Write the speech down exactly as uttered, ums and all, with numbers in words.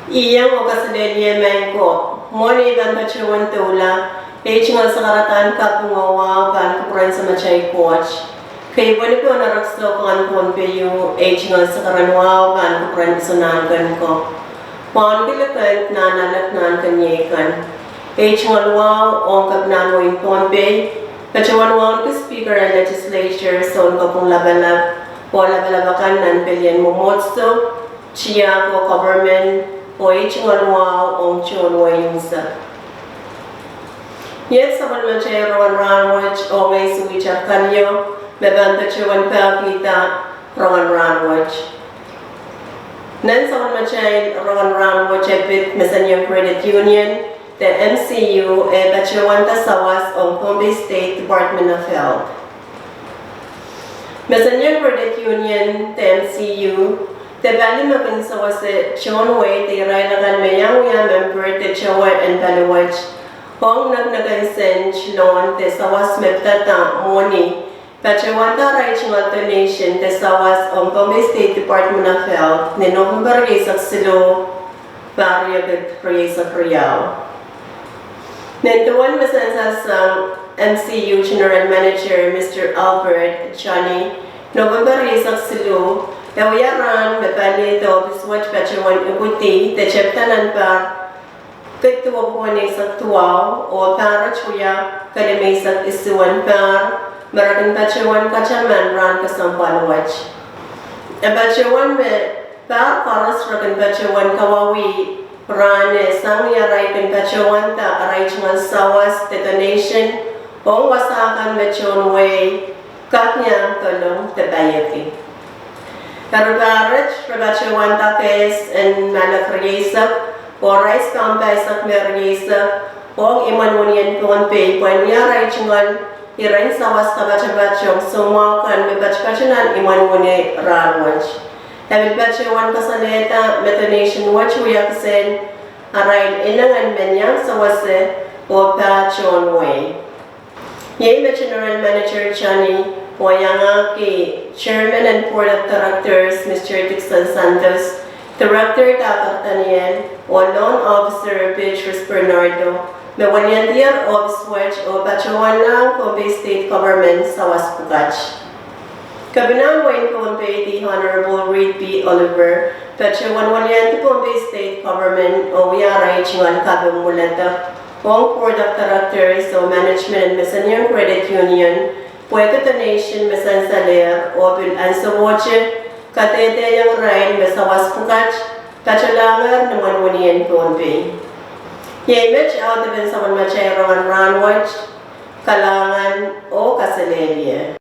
Iang oh kaselehlie maing ko, mwohn ei pahn patohwan doula, ei tungoal sakaradahn kaping oh wahu pahn kupwuren Samatail Koht. Keipweni pohn erekiso kan Pohnpei, ei tungoal sakaradahn wahu pahn kupwuren Iso Nahnken ko. Wauneki likend nan alek nahnken ieikan. Ei tungoal wahu ong Kepinahn Wehin Pohnpei, patohwan wauneki Speaker en Legislature, Sounkopwung Lapalap, oh lapalap akan nan pelien mwomwohdiso, tiahk oh government, oh ei tungoal wahu ong tohn wehi unsek. Iet sapwellimatail rongen rahnwet oh ngehi Suhter Kalio me pahn patohwan pahkihda rongen rahnwet. Nan sapwellimatail rongen rahnwet e pid Mesenion Credit Union de M C U e patohwanda sawas ong Pohnpei State Department of Health. Mesenion Credit Union de M C U de pali me kin sewese tohn wehi de irail akan me iang wia member de towe en pali wet ong nekineksen loan de sawas me pidada mwohni, patohwanda arail tungoal donation de sawas ong Pohnpei State Department of Health ni November rieisek siluh, pahr riekid rieisek riau. Nin duwen me sansal sang M C U General Manager Mister Albert Johnny, November rieisek siluh, e wia rahn me pali de ohpis wet patohwan ipwidi de tepda nan pahr kid duwepwuhn eisek duwau oh pahr et wia kelimeisek isuh en pahr me re kin patohwan kataman rahn kesempwal wet. E patohwan me pahr koaros re kin patohwan kawauwih rahn e sang ni arail kin patohwanda arail tungoal sawas de donation ong wasa kan me tohn wehi kak iang dolong de paieki. Eri pahr et re patohwanda kehs en malek rieisek oh rice pound pahisek me rieisek ong imwen wenihmw en Pohnpei pwehn wia arail tungoal iren sawas kapatapat ong soumwahu kan me patopato nan imwen wenihmw rahnwet. E pil patohwan kasalehda me donation wet wia kisehn arail ineng en men iang sewese oh pah tohn wehi. Iei me General Manager Johnny oh iangahki Chairman en Board of Directors Mister Dickson Santos, Director Dahkar Daniel, oh Loan Officer Beatrice Bernardo, me weliandier ohpis wet oh patohwanlahng Pohnpei State Government sawas pwukat. Kepinahn Wehin Pohnpei, the Honorable Reed B. Oliver, patohwan weliandi Pohnpei State Government oh wia arail tungoal kaping mwuledek ong Board of Directors oh Management en Mesenion Credit Union pwehki donation me sansalehr oh pil ansowohte kadehdehiong irail me sawas pwukat patolahngehr ni imwen wenihmw en Pohnpei. Iei met audepen sapwellimatail rongen rahnwet. Kalahngan oh kaselehlie.